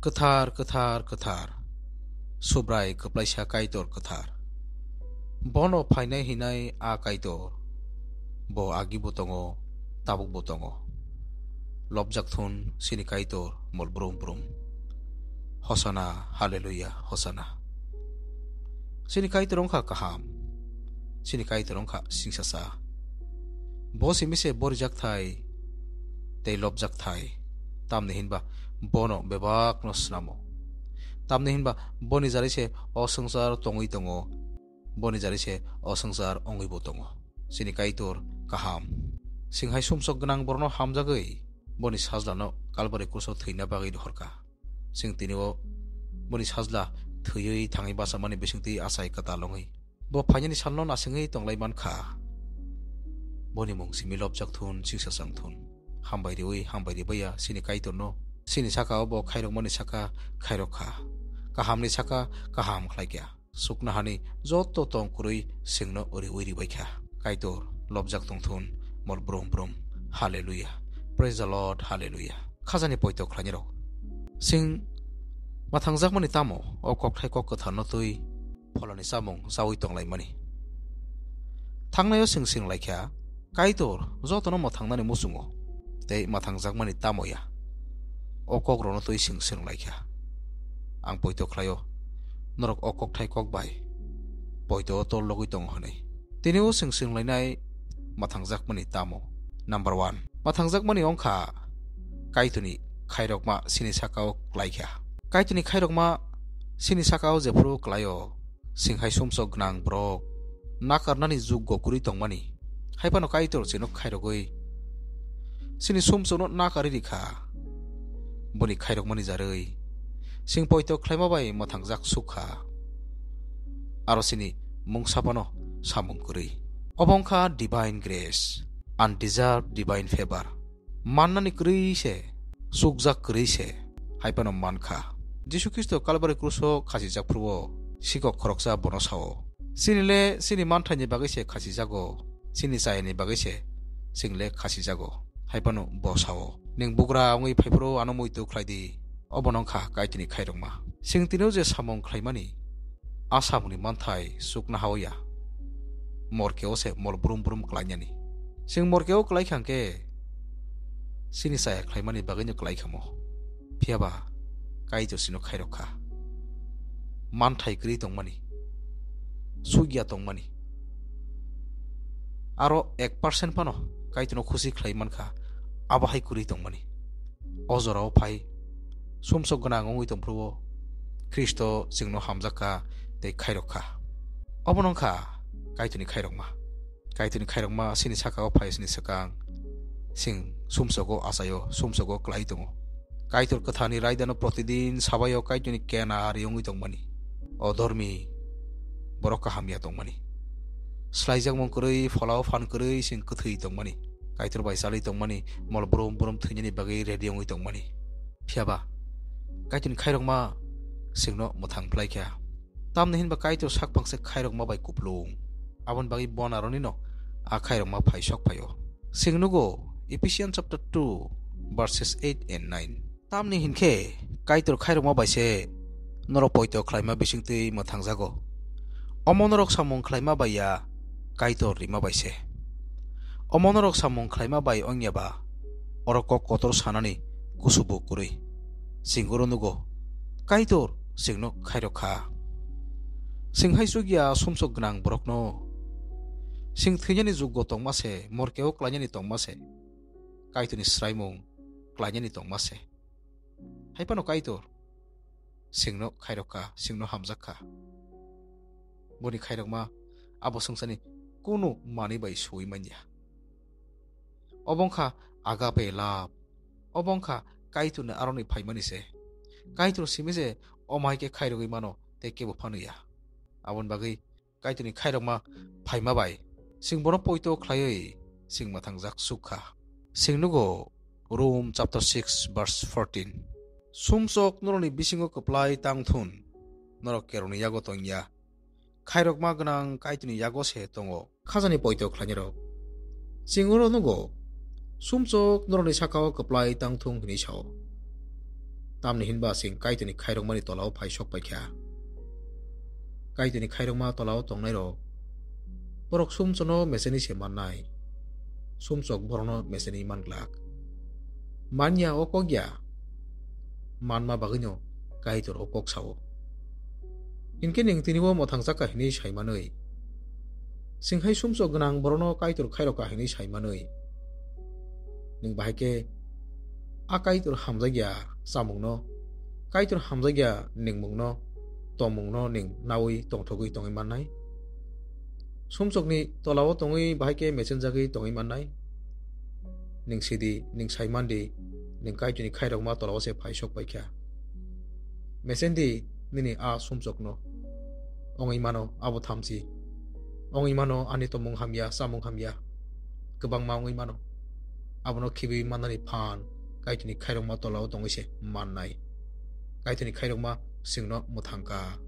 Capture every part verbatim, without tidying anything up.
Kwthar, kwthar, kwthar. Subrai kwplaisa Kaitor kwthar. Bono phainai hinai a Kaitor. Bo agibo tongo, tabukbo tongo. Lobjak thun sini Kaitor mol brum brum. Hosana, haleluya, hosana. Sini Kaitor wngkha kaham. Sini Kaitor wngkha singsasa. Bo simi se borijak thai tei lobjak thai. Tamni hinba bono bebakno snamo. Tamni hinba boni jari se o swngchar tongwi tongo. Boni jari se o swngchar wngwibo tongo. Sini Kaitor kaham. Singhai sumsok gwnang borno hamjagwi boni sajlano Kalbari kruso thwina bagwi rohorkha. Sing tini o boni sajla thwiwi thangwi bachamani bisingtwi achai kwtal wngwi. Bo phainani salno nasingwi tonglai mankha. Boni mung simi lobjak thun, singsasang thun. Hambai riwi, hambai ribaiya sini Kaitorno. Sini saka o bo khairokmani saka khairok kha. Kahamni saka kaham khlai kha. Suknahani joto tong kwrwi singno riwi ribai kha. Kaitor lobjak tong thun, mol brum brum. Hallelujah. Praise the Lord. Hallelujah. Khajani poito khlainirok. Sing mathangjakmani tamo o kokthai kok kwtharno twi pholani chamung chawi tonglaimani. Thangnaio sing singlaikha, Kaitor jotono mwthangnani muchungo tei mwthangjakmani tamo ya. O kokrokno twi sing singlaikha. Ang poito khlaio, norok o kokthai kok bai poito o tol logwi tongo hwnwi. Tini o sing singlainai mwthangjakmani tamo. Number one. Mwthangjakmani wngkha Kaitorni khairokma sini saka o klaikha. Kaitorni khairokma sini saka o jephuru klaio, singhai sumsok gwnang borok nakarnani jukgo kwrwi tongmani. Haiphano Kaitor chwino khairogwi sini sumsokno nakarwi rikha. Boni khairokmani jarwi sing poito khlaima bai mwthangjak sukha. Aro sini mungsa phano samung kwrwi. Obo wngkha divine grace, undeserved divine favor. Mannani kwrwi se, chukjak kwrwi se, hai phano mankha. Jisu Khristo Kalbari kruso khasijak phuru o sikok khoroksa bono sao, "Chini le chini manthaini bagwi se khasijago, chini chayani bagwi se chwng le khasijago." Hai phano bo sao, "Nwng bugra wngwi phai phuru ano muitu khlai di." Obo no wngkha Kaitorni khairokma. Chwng tini o je samung khlaimani, a samungni manthai chukna hao ya. Morkeo se mol brum brum klainani. Chwng morkeo klaikha hwnkhe, chini chaya khlaimani bagwino klaikhamo. Phiyaba Kaitor chwngno khairok kha. Manthai kwrwi tongmani, chukya tongmani, aro ek percent phano Kaitorno khusi khlai mankha, abo hai kwrwi tongmani. O jorao phai, sumsok gwnang wngwi tongphuru o Khristo chwngno hamjak kha tei khairok kha. Obo no wngkha Kaitorni khairokma. Kaitorni khairokma chini saka o phai sini swkang, chwng sumsogo achaio, sumsogo klai tongo. Kaitor kwtharni raidano protidin sabaio Kaitorni kena ari wngwi tongmani. O dormi, borok kaham ya tongmani. Slaijakmung kwrwi, pholao phan kwrwi chwng kwthwi tongmani. Kaitor bai chalwi tongmani, mol brum brum thwinani bagwi ready wngwi tongmani. Phiyaba Kaitorni khairokma chwngno mwthang phlai kha. Tamni hinba Kaitor sakphang se khairokma bai kuplung. Aboni bagwi bon aronino a khairokma phai sok phaio. Chwng nugo Ephesians chapter two, verses eight and nine. Tamni hinkhe Kaitor khairokma bai se norok poito khlaima bisingtwi mwthangjago. Omo norok samung khlaima bai ya, Kaitor rima bai se. Omo norok samung khlaima bai wngya ba, oro kok kotor sanani kusubu kwrwi. Chwng oro nugo, Kaitor chwngno khairok kha. Chwng hai chukya sumsok gwnang borokno. Chwng thwinani jukgo tongma se, morkeo klainani tongma se, Kaitorni swraimung klainani tongma se. Hai phano Kaitor chwngno khairok kha, chwngno hamjak kha. Boni khairokma abo swngcharni kunu manwi bai suwi manya. Obo wngkha agape love. Obo wngkha Kaitorni aroni phaimani se. Kaitor simi se omo hai khe khairogwi mano tei kebo phano ya. Aboni bagwi Kaitorni khairokma phaima bai chwng bono poito khlaiwi chwng mwthangjak suk kha. Chwng nugo Rom chapter six verse fourteen. Sumsok norokni bisingo kwplai tang thun, norok kerongni yago tong ya. Khairokma gwnang Kaitorni yago se tongo. Khajani poito khlainirok. Chwng oro nugo, sumsok norokni sakao kwplai tang thung hwnwi sao. Tamni hinba chwng Kaitorni khairokmani tolao phai sok paikha. Kaitorni khairokma tolao tongnairok borok sumsokno mechenwi se mannai, sumsok borokno mechenwi man glak. Manya o kok ya, manma bagwino Kaitor o kok sao. Hinkhe nwng tini o mwthangjakha hinwi sai manwi, chwng hai sumsok gwnang borokno Kaitor khairokha hinwi sai manwi, nwng bahai khe a Kaitor hamjakya chamungno, Kaitor hamjakya ningmungno, tongmungno nwng naui tongthogwi tongwi mannai? Sumsokni tolao tongwi bahai khe mechenjagwi tongwi mannai? Nwng sidi, nwng sai mandi, nwng Kaitorni khairokma tolao se phai sok paikha. Mechendi nini a sumsokno. Wngwi mano abo thamchi. Wngwi mano ani tongmung hamya, chamung hamya. Kwbangma wngwi mano. Abono khibiwi mannani phan Kaitorni khairokma tolao tongwi se mannai. Kaitorni khairokma chwngno mwthangkha.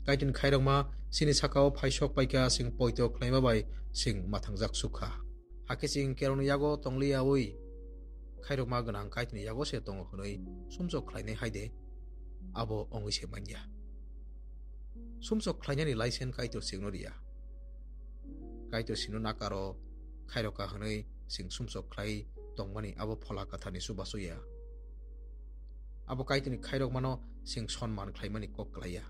Kaitorni khairokma chini sakao phai sok paikha, chwng poito khlaima bai chwng mwthangjak sukha. Hakhe chwng kerongni yago tongliyaui khairokma gwnang Kaitorni yago se tongo hwnwi sumsok khlainai hai de, abo wngwi se manya. Sumsok khlainani license Kaitor chwngno riya. Kaitor chwngno nakaro khairokha hwnwi chwng sumsok khlai tongmani abo Phola Kwtharni chubachu ya. Abo Kaitorni khairokmano chwng sonman khlaimani kok klaiya.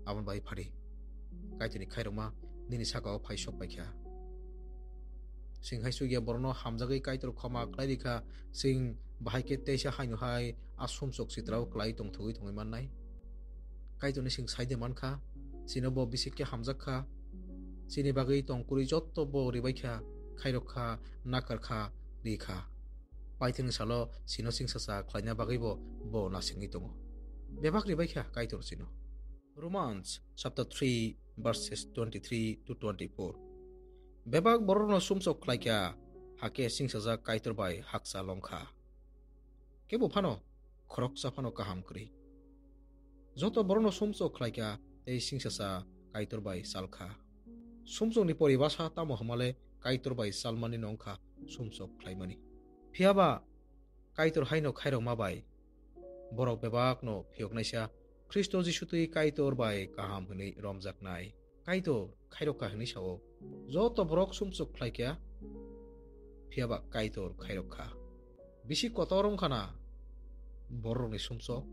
Aboni bai phari, Kaitorni khairokma nini sakao phai sok paikha. Chwng hai chukya borokno hamjagwi Kaitor khoma khlai rikha, chwng bahai khe teisa haino hai a sumsok chitrao klai tongthogwi tongwi mannai? Kaitorni chwng sai de mankha, chini bo bisik khe hamjak kha, chini bagwi tong kwrwi jotto bo ribai kha, khairok kha, nakar kha, ri kha. Paithakni salo chino chingsacha khlaina bagwibo bo nasingwi tongo. Bebak ribai kha Kaitor chino. Romans chapter three, verses twenty-three to twenty-four. Bebak borokno sumsok khlai kha, hakhe chingsajak Kaitor bai hakcha long kha. Kebo phano khoroksa phano kaham kwrwi. Joto borokno sumsok khlai kha tei chingsasa Kaitor bai chal kha. Sumsokni poribasa tamo hwnmale Kaitor bai chalmani no wng kha sumsok khlaimani. Phiya ba Kaitor haino khairokma bai borok bebakno phiyoknaisa Khristo Jisu twi Kaitor bai kaham hwnwi romjaknai. Kaitor khairokha hwnwi sao, joto borok sumsok khlai kha, phiya ba Kaitor khairokha. Bisi kotor wngkhana bororokni sumsok,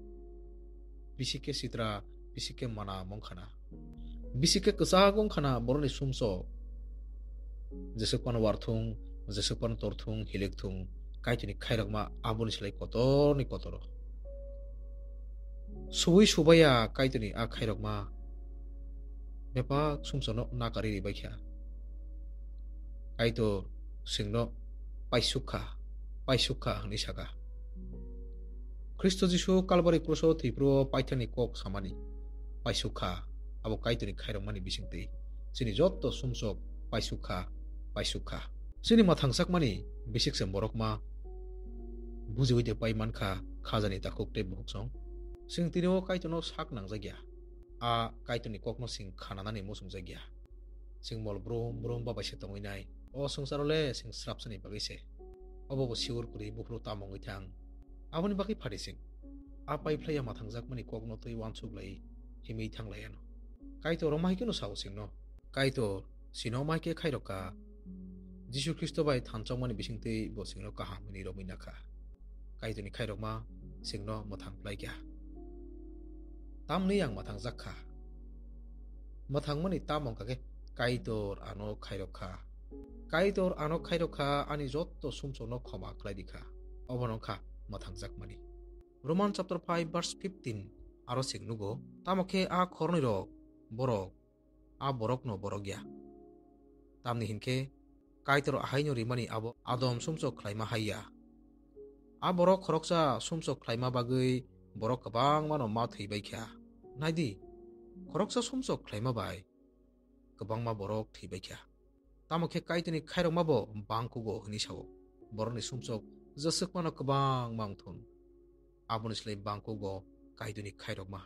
bisi khe sitra, bisi khe mana wngkhana, bisi khe kwchak wngkhana borokni sumsok. Jeswk phano warthung, jeswk phano torthung, hilikthung, Kaitorni khairokma aboni slai kotorni kotoro. Suwi subaiya Kaitorni a khairokma bebak sumsokno nakari ribai kha. Kaitor chwngno paisuk kha, paisuk kha hwnwi saka. Khristo Jisu Kalbari kruso thwiphuru paithakni kok samani paisuk kha, abo Kaitorni khairokmani bisingtwi chini jotto sumsok paisuk kha, paisuk kha. Chini mwthangjakmani bisik se borok ma bujiwi de pai mankha khajani takhuk tei bukhuk song. Chwng tini o Kaitorno sak nangjak ya. A Kaitorni kokno chwng khananani muchungjak ya. Chwng mol brum brum ba bai se tongwi nai. O swngcharo le chwng srapsani bagwi se. Obo bo siwur kwrwi buphuru tamo wngwi thang. Aboni bagwi phari chwng a pai phlaiya mwthangjakmani kokno twi uansuk lai himwi thang lai ano. Kaitor roma hai kheno sao chwngno. Kaitor chwngno mai khe khairok kha. Jisu Khristo bai thanchokmani bisingtwi bo chwngno kaham hwnwi romwi nakha. Kaitorni khairokma chwngno mwthang phlai kha. Tamni ang mwthangjak kha. Mwthangmani tamo wngkha khe Kaitor ano khairok kha. Kaitor ano khairok kha, ani jotto sumsokno khoma khlai di kha. Obono wngkha mwthangjakmani. Roman chapter five verse fifteen aro chwng nugo, tamo khe a khoroknwi rok borok a borokno borok ya. Tamni hinkhe Kaitor ahaino rimani abo adom sumsok khlaima hai ya. A borok khoroksa sumsok khlaima bagwi borok kwbangmano ma thwi bai kha. Nai di, khoroksa sumsok khlaima bai kwbangma borok thwi bai kha. Tamo khe Kaitorni khairokma bo bangkugo hwnwi sao. Borokni sumsok jeswkmano kwbangma wng thun. Aboni slai bangkugo Kaitorni khairokma.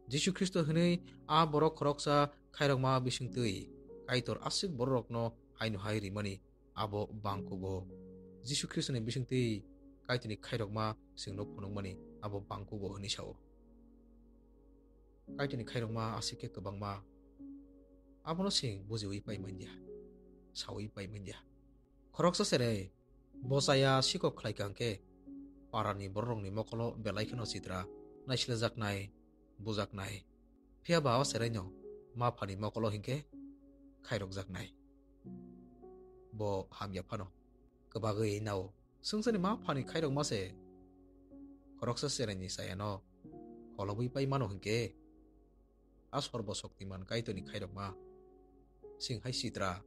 Jisu Khristo hwnwi a borok khoroksa khairokma bisingtwi Kaitor aswk bororokno haino hai rimani abo bangkugo. Jisu Khristoni bisingtwi Kaitorni khairokma chwngno phunukmani abo bangkugo hwnwi sao. Kaitorni khairokma aswk khe kwbangma, abono chwng bujiwi pai man ya, saui pai man ya. Khoroksa cherai bo chaya sikok khlai kha hwnkhe, parani bororokni mokolo belai kheno chitra, naislejaknai, bujaknai. Phiya ba o cheraino ma phani mokolo hinkhe khairokjaknai. Bo hamya phano kwbagwi nao. Chwngsani ma phani khairokma se khoroksa cheraini chayano kholobwi pai mano hinkhe, a Sorbo Shoktiman Kaitorni khairokma. Chwng hai sitra,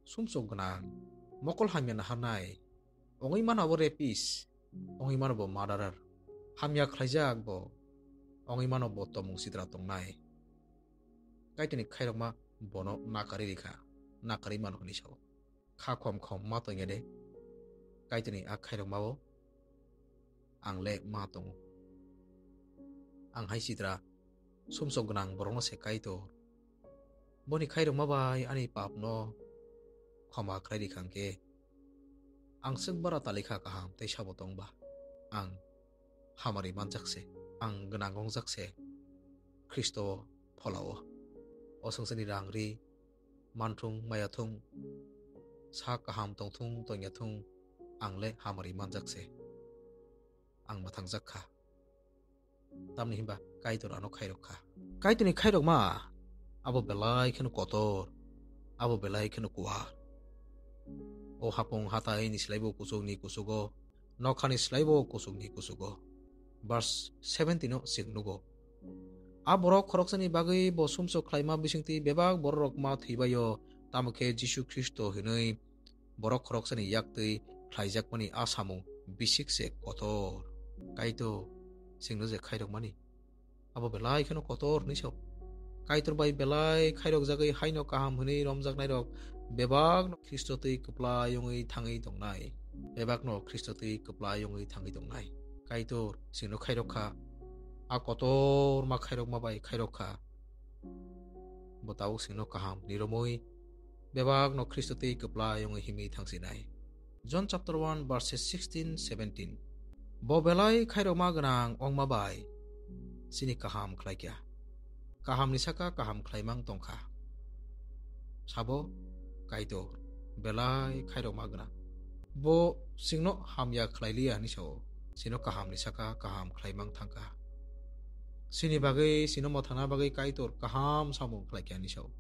sumsok gwnang, mokol hamya naharnai, ongwi mano bo rapist, ongwi mano bo murderer, hamya khlaijak bo, ongwi mano bo tomung sitra tongnai. Kaitorni khairokma bono nakarwi rikha, nakarwi mano hwnwi sao. Kha khom khom ma tongya de, Kaitorni a khairokmao ang le ma tongo. Ang hai sitra, sumsok gwnang borokno se Kaitor. Boni khairokma bai ani papno khoma khlai rikha hwnkhe, ang swk bara talikha kaham tei sabo tongba. Ang hamari manjak se, ang gwnang wngjak se Khristo pholao. O swngcharni rang ri manthung maya thung, sak kaham tongthung tongya thung, ang le hamari manjak se. Ang mwthangjak kha. Tamni hinba Kaitor ano khairok kha. Kaitorni khairokma abo belai kheno kotor, abo belai kheno kuar. O hapung hatai ni slaibo kuchuk ni kuchugo, nokhani slaibo kuchuk ni kuchugo. Verse seventeen o chwng nugo. A borok khoroksani bagwi bo sumsok khlaima bisingtwi bebak bororok ma thwibaio, tamo khe Jisu Khristo hinwi borok khoroksani yaktwi khlaijakmani a samung bisik se kotor. Kaitor chwngno je khairokmani abo belai kheno kotor hinwi sao. Kaitor bai belai khairokjagwi haino kaham hwnwi romjaknairok bebakno Khristo twi kwplai wngwi thangwi tongnai. Bebakno Khristo twi kwplai wngwi thangwi tongnai. Kaitor chwngno khairok kha. A kotorma khairokma bai khairok kha. Bo tabuk chwngno kaham ni romwi bebakno Khristo twi kwplai wngwi himwi thangsinai. John chapter one verses sixteen, seventeen. Bo belai khairokma gwnang wngma bai chini kaham khlai kha. Kahamni saka kaham khlaimang tong kha. Sabo Kaitor belai khairokma gwnang. Bo chwngno hamya khlai liya hinwi sao. Chwngno kahamni saka kaham khlaimang thang kha. Chini bagwi, chwngno mwthangna bagwi Kaitor kaham samung khlai kha hinwi sao.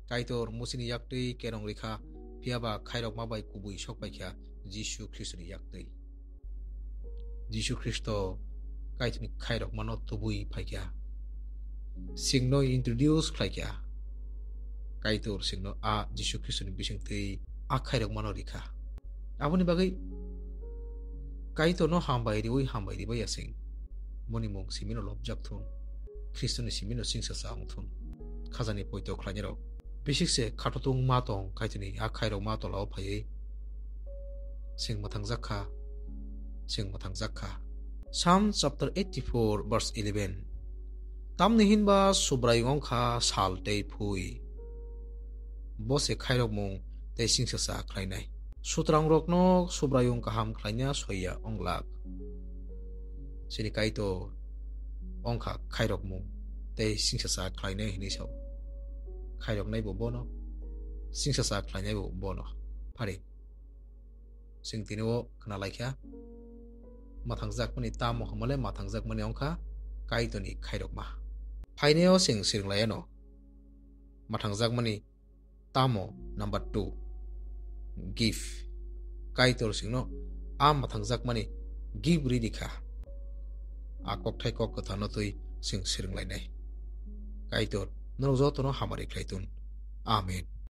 Kaitor Musini yaktwi kerong rikha, phiya ba khairokma bai kubui sok pai kha Jisu Khristoni yaktwi. Jisu Khristo Kaitorni khairokmano tubui phai kha. Chwngno introduce khlai kha. Kaitor chwngno a Jisu Khristoni bisingtwi a khairokmano rikha. Aboni bagwi Kaitorno hambai riwi hambai ribaiya chwng. Boni mung simino lobjak thung. Khristoni simino singsa cha wng thung. Khajani poito khlainai rok. Bisik se khathotung ma tong Kaitorni a khairok ma tolao phaiwi. Chwng mwthangjak kha. Chwng mwthangjak kha. Psalm chapter eighty-four verse eleven. Tamni hinba Subraiyung wng kha sal tei phui. Bo se khairokmung tei singsa cha khlainai. Sutrangrokno Subraiyung kaham khlaina soiya wng lak. Chini Kaitor wng kha khairokmung tei singsa cha khlainai hinwi sao. Khairoknai bo bono, singsa cha khlainai bo bono. Phari, chwng tini o khna lai kha, mwthangjakmani tamo hwnmale mwthangjakmani wng kha Kaitorni khairokma. Phainai o chwng swrwng lai anw, mwthangjakmani tamo number two, gift. Kaitor chwngno a mwthangjakmani gift ridi kha. A kokthai kok kwtharno twi chwng swrwng lainai. Kaitor norok jotono hamari khlai tun. Amen.